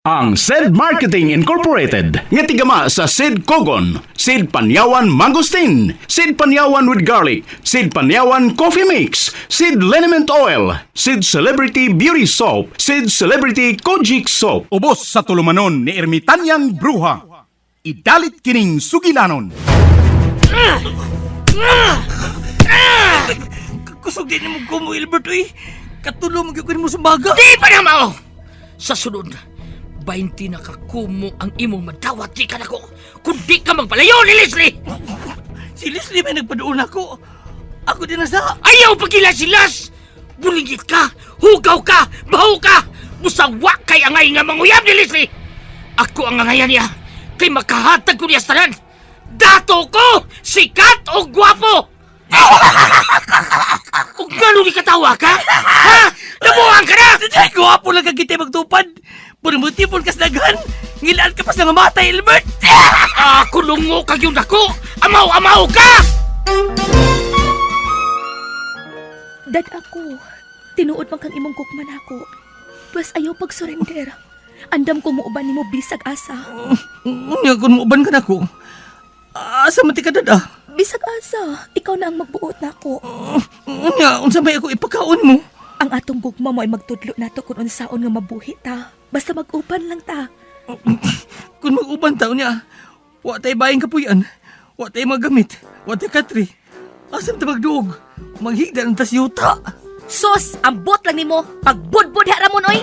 Ang Sed Marketing Incorporated nga tigama sa Sed Kogon, Sed Panyawan Mangosteen, Sed Panyawan with Garlic, Sed Panyawan Coffee Mix, Sed Liniment Oil, Sed Celebrity Beauty Soap, Sed Celebrity Kojic Soap. Ubos sa tulumanon ni Ermitanyang Bruha. Idalit kining sugilanon. Kusog din mo ko mo, Ilbert, uy. Katulo mo gyud ko nimo sa baga. Di pa na mao! Sa sunod, 20 na kakumo ang imong madawat di ka nako. Kung di ka magpalayo ni Leslie! Si Leslie may nagpaduon ako. Ako din na sa... Ayaw pagila si Las! Bulingit ka! Hugaw ka! Baho ka! Busawa kay angay nga manguyab ni Leslie! Ako ang angayan niya kay makahatag ko niya sa tanan! Dato ko! Sikat o gwapo! Ug ngano ni katawa ka? Ha? Nabuang ka na! Ay, gwapo lang ka kita magtupad. Puro kas daghan. Ngilaan ka pa sa nga matay, Ilbert. Ako lungo kag yung dako! Amaw-amaw ka! Dad ako, tinuod man kang imong gugma nako. Pwes ayaw pag-surrender. Andam ko muuban nimo bisag asa. Unya, kung muuban ka na ko. Asa man ti ka dada? Bisag asa, ikaw na ang magbuot nako. Unya, unsa may ako ipakaon mo? Ang atong gugma mo ay magtudlo nato kung unsaon nga mabuhi ta. Basta mag-uban lang ta. Kung mag-uban ta, unya, wa tay bayang kapuyan. Wa tay magamit. Wa tay katri. Asa man ta magduog? Maghigda ng tas yuta. Sos, ambot lang nimo. Pagbudbud ha ramon oy.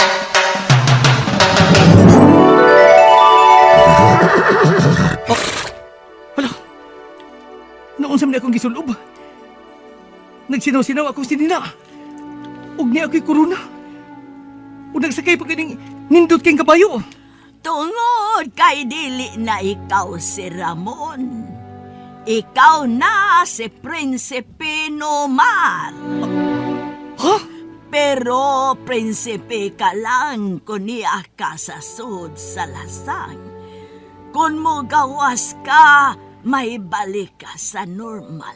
Hala. Noon sa akong gisulob. Nagsinaw-sinaw akong sinina. Ug niya ako'y korona. Ug nagsakay pa kining nindot kayong kabayo. Tungod kay dili na ikaw si Ramon. Ikaw na si Prinsipe Nomar. Ha? Pero prinsipe ka lang kung niya ka sa sud sa lasang. Kung mo gawas ka, may balik ka sa normal.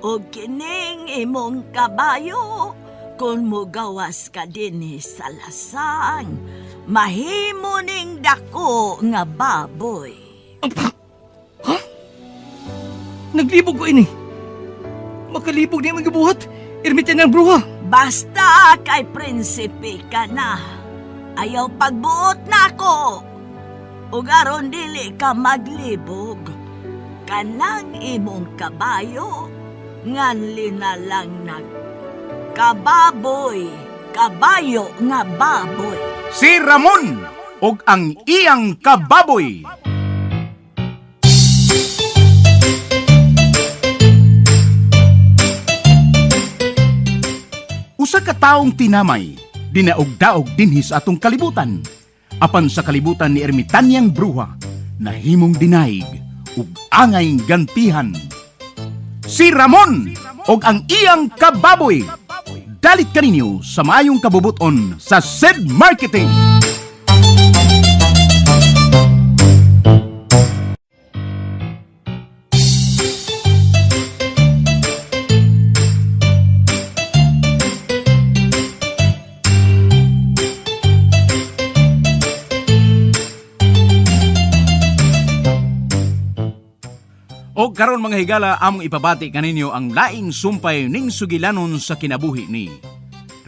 O kining imong kabayo, kung mo gawas ka dinhi sa lasang, mahimo ning dako nga baboy. Naglibog ko ini. Makalibog niya magibuhat. Ermitan ng bruha. Basta kay prinsipe ka na. Ayaw pagbuot na ako. Ug aron dili ka maglibog. Kanang imong kabayo, nganli na lang nag kababoy, kabayo nga baboy. Si Ramon og ang iyang kababoy. Usa ka taong tinamay, dinaog-daog dinhi sa atong kalibutan. Apan sa kalibutan ni Ermitanyang Bruha, nahimong dinaig ug angay gantihan. Si Ramon og ang iyang kababoy. Dalit kaninyo sa maayong kabubuton sa Sed Marketing. O karon mga higala among ipabati kaninyo ang laing sumpay ning sugilanon sa kinabuhi ni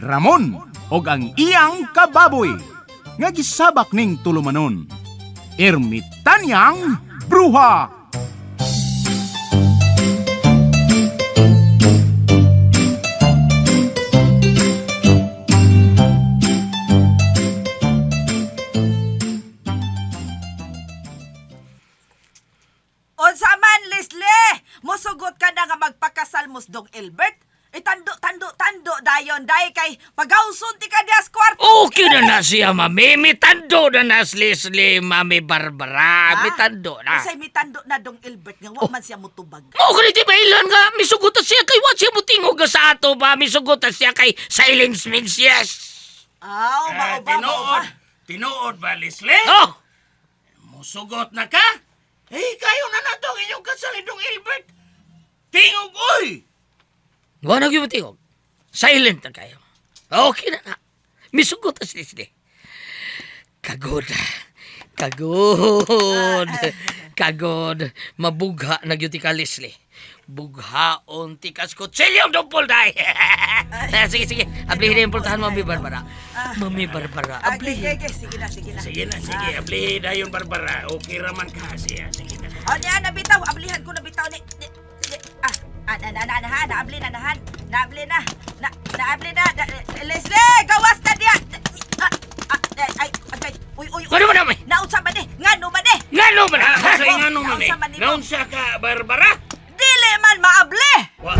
Ramon og ang iyang kababoy nga gisabak ning tulumanon. Ermitanyang Bruha. Unsa man, Leslie? Musugot ka na nga magpakasal mo Dong Elbert? Itando, tando, tando, dayon, day kay pagawson ti ka dias kwarto. Okay na na siya, mami. Mitando na na si Leslie, mami Barbara. Ah, Mitando na. Unsay mitando na Dong Elbert nga wa man siya mutubag. Mao ko ti bailan nga, misugot na siya kay wa siya mutingog sa ato ba? Misugot na siya kay silence means yes. Aw, mao ba, mao ba? Eh, Tinuod ba, Leslie? Oh, Musugot na ka? Eh, kayo na na itong inyong kasalidong Albert. Tingog, oy! wa na gyud mutingog. Silent na kayo. Okay na na. Misugot na si Leslie. Kagod. Kagod. Kagod. Mabugha na gyud ti ka, Leslie. Bughaon ti kas kutsilyong dumpol, day. Sige, sige. Ablihin na yung pultahan, Mami Barbara. Mami Barbara, Ah, ablihin. okay, okay, sige na, sige na. Sige na, sige. Ablihi dayon, Barbara. Okay raman ka siya. Sige na. O niya, nabitaw. Ablihan ko nabitaw ni. Ah, ah, na, na, na, na, na, naabli na, nahan. Naabli na. Na, naabli na. Leslie, gawas na diya. Ah, ah, ay, ay, ay, uy, uy, uy. Ano man naman? Naunsa man eh? Ngano man eh? Ngano man? Ah, Ha? sa ingano man eh. Naunsa man ni mo? Naunsa ka, Barbara? Dili man maabli. Wa.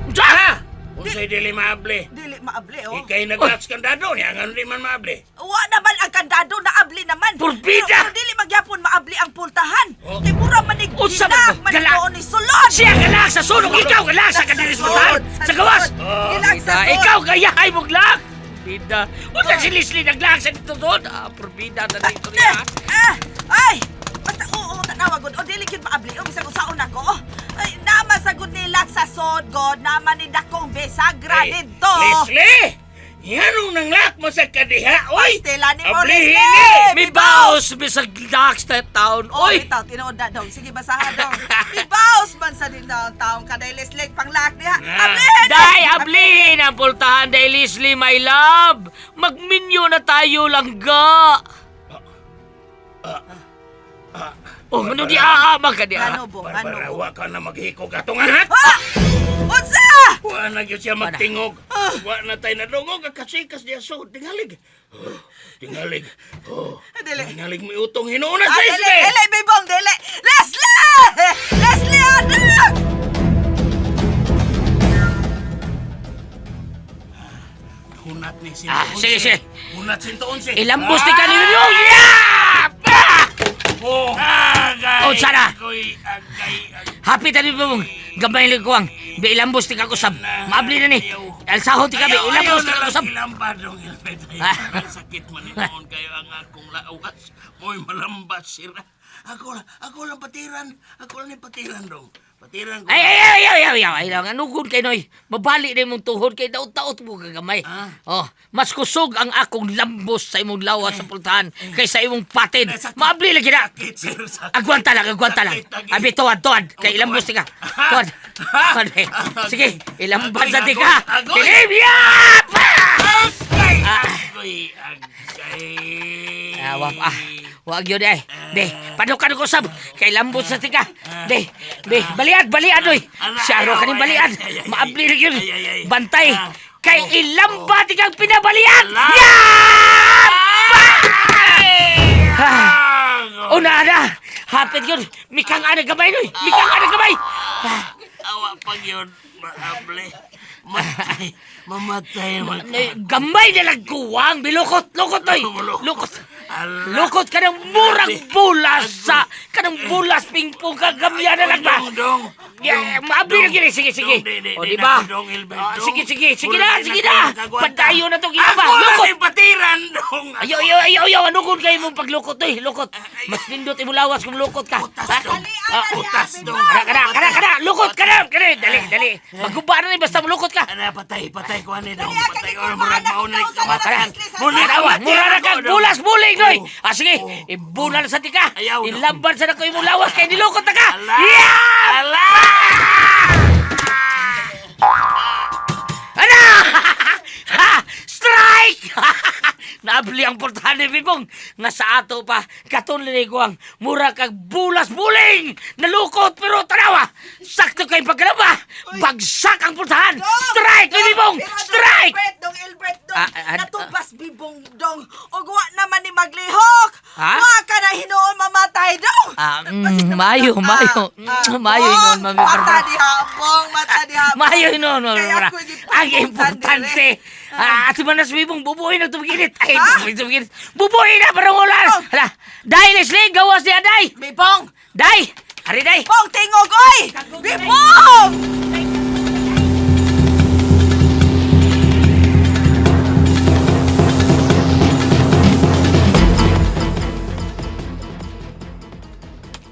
Unsa? Ha? Unsay dili maabli? Dili maabli, oh. Ikay naglaks kandado niya, ngano di man maabli? Wa naman ang kandado, naabli naman. Purbida! Pero dili magyapon maabli ang pultahan. Oh. Kay mura manig Unsa man ginak ba? man Gala- doon ni sulod. Siya galak sa sunog, ikaw galak sa kanilis Sulod, sa gawas. Oh. Gilag sa Ah, sulod. ikaw kaya ay muglak. Bida. Unsa si Leslie naglak sa dito doon? Ah, purbida na dito niya. Ah, ay! Basta oo, tanawa gud. O dili gyud maabli. O bisag usaon ako. Oh. Ay, naman sa gud nilak sa sod god, naman ni dakong bisagra Ay, didto. Leslie! Nganong nanglak mo sa kadiha, oy! Pastela ni mo, Ablihin Leslie! ni! May baos bisag lak sa taon. Oh, Oy! bitaw, tinuod na dong. Sige, basahan dong. Ibaos man sa din daon taong kaday Leslie panglak niya. Ah. Ablihin! Day, ablihin ang pultahan, Day Leslie, my love. Magminyo na tayo, langga. Oh, ano di aama ka di ah? Ano bo? Ano Barbara, bo? wa ka na maghikog atong anak! Ah! Unsa? Wa na gyud siya magtingog. Wa na tayo nadungog ang kasikas niya so tingalig. Oh, tingalig. Oh, Dili. tingalig may utong hinuuna Ah, sa dili, Leslie. dili, bibong, dili. Leslie! Leslie, anak! Hunat ni si Ah, sige, sige. Hunat 111. Ilambos ni kanino. Yeah! Ah! Oh, agay. Oh, sana. Agoy, agay, agay. Happy tani bibong. Gamay lang kuwang. Be ilambos ti kakusab. Maabli na ni. Alsahon ti kami. Ayaw, Ilambos ayaw ti na lang kakusab. Ilamba dong Ilbert. Ay, Ah. sakit man inoon kayo ang akong lawas. Mo'y malambas sira. Ako lang patiran. Ako lang ni patiran dong. Patiran ko. Ay, ay, ay, ay, ay, ay, ay, ay, anugod kay Noy. Mabali na imong tuhod kay daot-daot mo kagamay. Ah. Oh, mas kusog ang akong lambos sa imong lawas sa pultahan kaysa imong patin. Eh, sakit. Maabli lagi na. Sakit, sir. Sakit. Agwanta lang, agwanta lang. Sakit, sakit. Abi, tuwad, tuwad. Kay ilambos ti ka. Tuwad. Tuwad. eh. Sige, ilamban sa ti ka. Agoy, agoy. Kilim, yap! Agay! Ah. Agoy! Agay! Ah, wa ah, wag yun eh. De, padukan ko sab. Kay lambot sa tika. De, de, baliad, baliad oy. Siyaro ka ni baliad. Maabli na yun. Ay, ay, ay. Bantay. Ah. Kay Oh, ilamba tikang pinabalian. Ala. Yeah! Agoy! Una na. Hapit yun. Mikang ana gamay noy. Mikang ana gamay. Awa pag yun, maable. Matay. Mamatay. Mag- Nay, Gamay na lang kuwang. Bilukot, lukot oy. Lukot. Ala. Lukot ka ng murang bulas sa kanang bulas pingpong kagamya na lang ba? Dong, dong. Yeah, maabli na gini. Sige, sige. Dong, di, di, O, di di ba? na, dong, Ilbert, Ah, dong. sige, sige. Sige Murag na, di sige na na. ko nakagwanta. Padayo na itong ginaba. Ako lang Lukot. yung patiran, dong. Ayaw, ayaw, ayaw, ayaw. Ano kung kayo mong paglukot, oy? Lukot. Mas nindot imong kung lukot ka. Utas, Ha? dong. Ah, Utas, dong. Kana, kana, kana, kana. Lukot ka na. Kana, dali, dali. Maguba na ni basta mulukot ka. Ana, patay, patay ko ani dong. Dali, Patay ko kay murag Kuya, mauna anak, kamatayan. Leslie, sa Muna Tanawa, mura na kang bulas buling, noy. Oh. Ah, sige. Oh. Ibulal sa tika. Ayaw, dong. Ilamban sa nako imong lawas kay nilukot na ka. Ala! Yeah! Ala! Ana! Ha! Strike! Naabli ang portahan ni Bibong nga sa ato pa katunli ko ang mura kag bulas buling nalukot pero tanawa sakto kay pagkalaba bagsak ang portahan Dong! Strike ni Dong! Bibong Pero dong, strike Ilbert, dong Ilbert, dong. Ah, ah, ah, Natubas bibong dong. Ug wa naman ni maglihok. Ha? Wa ka na hinuon mamatay dong. Ah, Basig naman mayo, dong. mayo. Mayo Bong, hinuon, Mami Mata Barbara. diha, bong, mata diha. bong. Mayo hinuon, Mami Kaya Barbara. ako'y Ang gipagpugtan importante dire. Ah, at manas Bibong bubuhin na tumiginit. Ay, Ha? bubuhin tumiginit. Bubuhin na parang ulan. Oh. Hala, Day Leslie, gawas ni Aday. Bibong! Day! Ari, Day! Bong, tingog, oy! Bibong!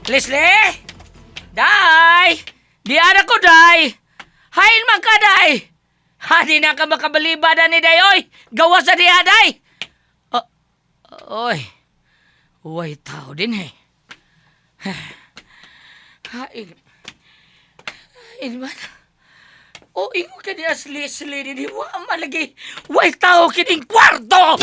Leslie! Day! Di ara ko, Day! Hain man ka, Day! Ha, di na ka makabaliba na ni Day, oy! Gawas na diha, Day! Oh, Oy, way tao din eh. Hain. Hain man. O, ingon ka ni asli-asli din. Wa man lagi. Way tao kining kwarto!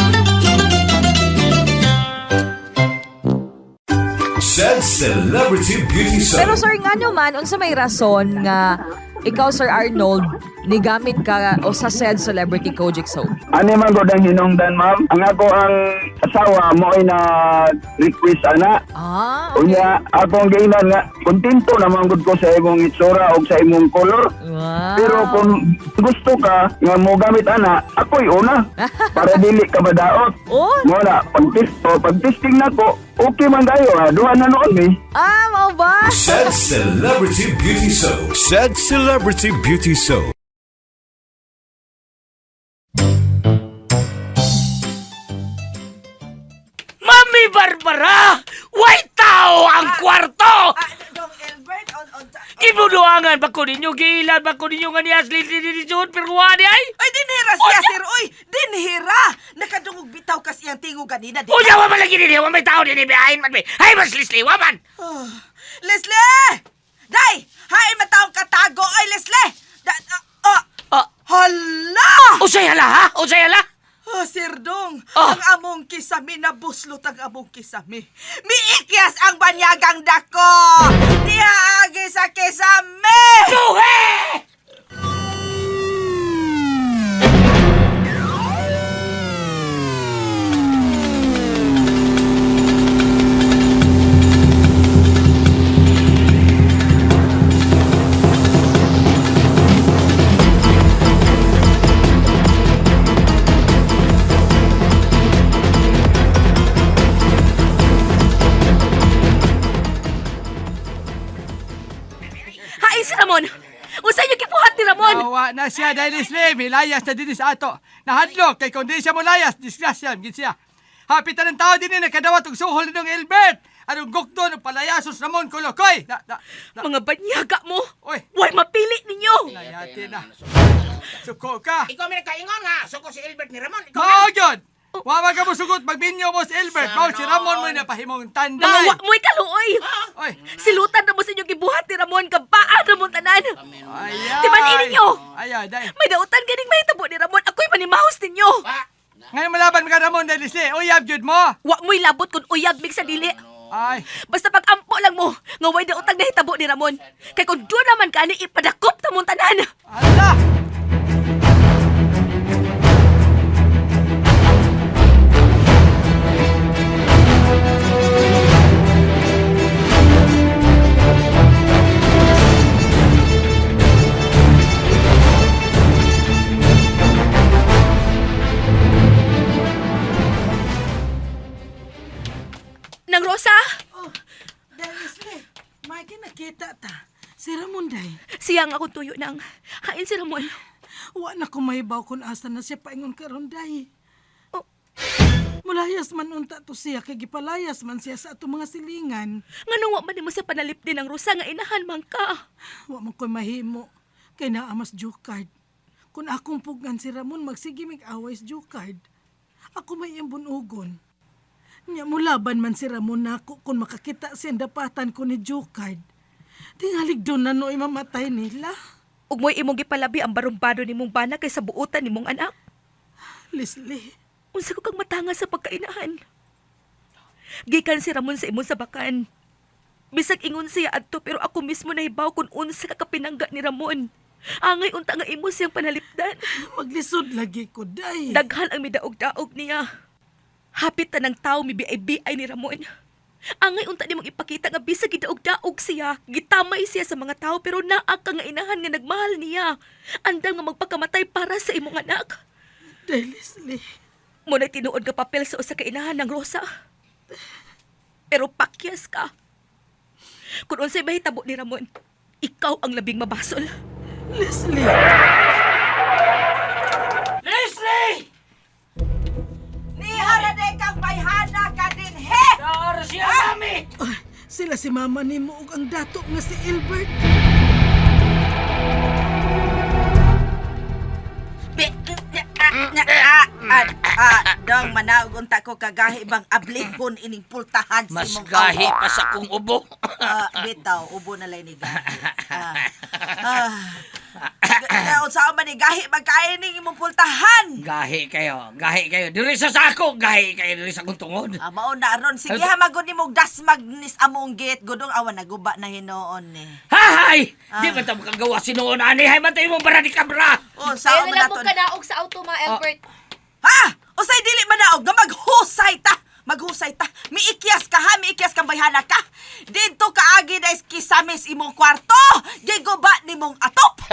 Said Celebrity Beauty Soap. Pero sir, nga naman, unsa may rason nga ikaw, Sir Arnold, nigamit ka o sa said celebrity Kojic soap? Ano man gud ang hinungdan, ma'am? Ang ako ang asawa mo ay na request ana. Ah, okay. Unya akong giingnan nga kontento naman gud ko sa imong itsura og sa imong color. Wow. Pero kung gusto ka nga mo gamit ana, ako'y una para dili ka madaot. Oh. Mo na pag-test o pag-testing nako, okay man kayo ha. Duha na noon eh. Ah, mao ba? Said Celebrity Beauty Soap. Said Celebrity Beauty Soap. Mami Barbara! Way tao ang kwarto! Ah, Dong Elbert, on, Gibuduangan ba ko ninyo? Giilan ba ko ninyo nga ni Ashley Dinidison? Pero wa di ay! Ay, dinhira siya, sir. Uy, dinhira. Nakadungog bitaw kasi ang tingog kanina, di ba? Unya, wa man lagi dinhi, wa may tao dinhi, bihain man, bi. Hay, mas Leslie, wa man! Oh, Leslie! Day! Hay, mataong katago. Ay, Leslie! Da, ah, ah, Ah. hala! Usay hala, ha? Usay hala? Oh, Sir Dong, Oh. ang among kisami, nabuslot ang among kisami. Miikyas ang banyagang dako! Diha agi sa kisami! Duhe! Hain si Ramon! Unsa inyo gibuhat ni Ramon? Nawa na siya dahil Slim, hilayas na din sa ato. Nahadlok kay kung di siya molayas, disgrasya, gid siya. Hapitan ng tao din eh, nakadawat og suhol ni Dong Elbert. Anong gukdon og palayasos Ramon Kolokoy. Na, na, na. Mga banyaga mo! Oy. Way mapili ninyo! Layati na. Suko ka. Ikaw may nagkaingon nga. Suko si Elbert ni Ramon. Ikaw Mao gyud. Wa man ka mosugot magminyo mo si Elbert. Mao si Ramon mo na pahimong Mga tanday. wa mo'y kaluoy! Oy. Silutan na mo sa inyong gibuhat ni Ramon, kabaan Ramon tanan! Ayay. Timan-i ninyo! Ayay, day. May dautan ganing mahitabo ni Ramon, ako'y manimahos ninyo! Ngayon malaban ka Ramon dahil si Uyab gyud mo. Wa mo'y labot kung uyab mig sa dili. Ay. Basta pag-ampo lang mo, nga way dautang nahitabo ni Ramon. Kay kung doon naman kani, ipadakop ta mong tanan! Ala. Nang Rosa, Oh, Day, Leslie, may kinakita ta. Si Ramon, day. siya ang akong tuyo nang hain si Ramon. Wa na ko mahibaw kung asa na siya paingon karon day. Oh. Mulayas man unta to siya kay gipalayas man siya sa ato mga silingan. Nganong wa man nimo sa panalip din ang Rosa nga inahan man ka. Wa man ko'y mahimo kay naa mas Jukard. Kung akong pugan si Ramon magsige mig away sa Jukard. Ako may iyang bunugon. Nya mulaban man si Ramon nako kung makakita siya ang dapatan ko ni Jukard. Tingalig doon na nooy mamatay nila. Ug mo'y imong gipalabi ang barumbado nimong bana kay sa buotan nimong anak. Leslie, Unsa ko kang matanga sa pagkainahan. Gikan si Ramon sa imong sabakan. Bisag ingon siya adto pero ako mismo nahibaw kung unsa ka kapinangga ni Ramon. Angay unta nga imo siyang panalipdan. maglisod lagi ko day. Daghan ang midaog-daog niya. Hapit ta ng tao mibiay-biay ni Ramon. Angay unta nimong ipakita nga bisag gidaog-daog siya, gitamay siya sa mga tao pero naa ka nga inahan nga nagmahal niya. Andam nga magpakamatay para sa imong anak. Day, Leslie. Muna'y tinuod nga papel sa usa ka inahan ng Rosa. Pero pakyas ka. Kung unsay mahitabo ni Ramon, ikaw ang labing mabasol. Leslie. Leslie! Nihara day kang bayhana ka din, he! Naara siya, mami! Ay, sila si mama ni mo ug ang dato nga si Elbert. Be, na, ah, na, ah. At, ah, dong, manaog unta ko kagahi bang ablihon ining pultahan sa Mas imong gahi awak. pa sa akong ubo. Ah, bitaw, ubo na lang ni gahi. Ah, ah. Kaya unsa man ni gahi magkain ning imong pultahan. Gahi kayo, gahi kayo. Diri sa sako, gahi kayo diri sa akong tungod. Ah, mao na ron. Sige ha, magod nimo dasmag nis among gate. Gudong awan naguba na hinuon ni. Hahay! Ah. Di man ta makagawa sinuon ani hay man tayo mong bara ni kabra. Oh, sa Ayaw man na lang mo naton. kanaog sa auto, ma Albert. Ha? Usay dili manaog nga maghusay ta. Maghusay ta. Miikyas ka ha, miikyas kang bayhana ka. Didto kaagi na kisamis imong kwarto. Giguba nimong atop.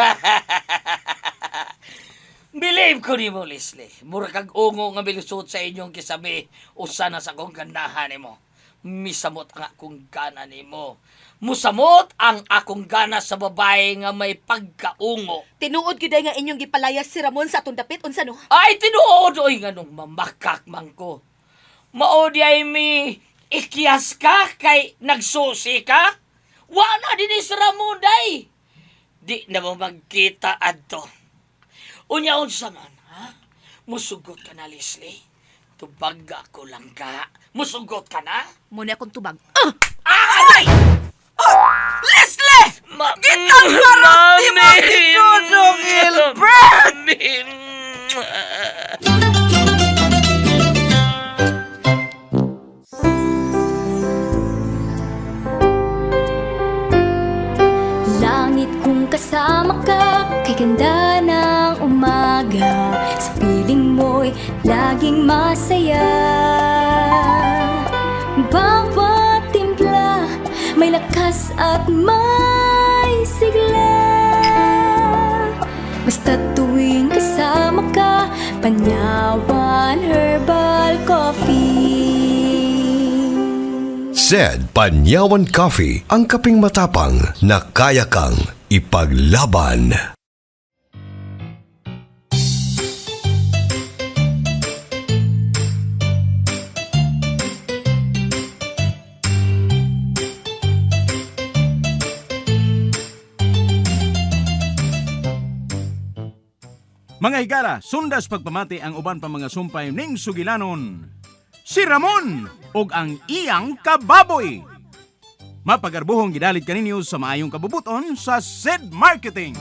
Believe ko nimo, Leslie. Mura kag ungo nga milusot sa inyong kisabi. Usa na sa akong ganahan nimo. Misamot ang akong gana nimo. Musamot ang akong gana sa babae nga may pagkaungo. Tinuod gyud ay nga inyong gipalayas si Ramon sa atong dapit unsa no? Ay, tinuod! Oy, nga nung mamakak man ko. Mao di ay mi ikyas ka kay nagsusi ka? Wala din ni Ramon day. Di na mo magkita adto. Unya unsa man, ha? Musugot ka na, Leslie. Tubag ako lang ka. Musugot ka na? Muna akong tubag. Ah, aray! Oh, Leslie! Ma- Gitang ni mo si Dudong Gilbert! Mami! Langit kung kasama ka, kay ganda ng umaga. Sa piling mo'y laging masaya. Bawat timpla, may lakas at may sigla. Basta tuwing kasama ka, Panyawan Herbal Coffee. Said Panyawan Coffee, ang kaping matapang na kaya kang ipaglaban. Mga higala, sundas pagpamati ang uban pa mga sumpay ning sugilanon. Si Ramon ug ang iyang kababoy. Mapagarbuhong gidalit kaninyo sa maayong kabubuton sa Zed Marketing.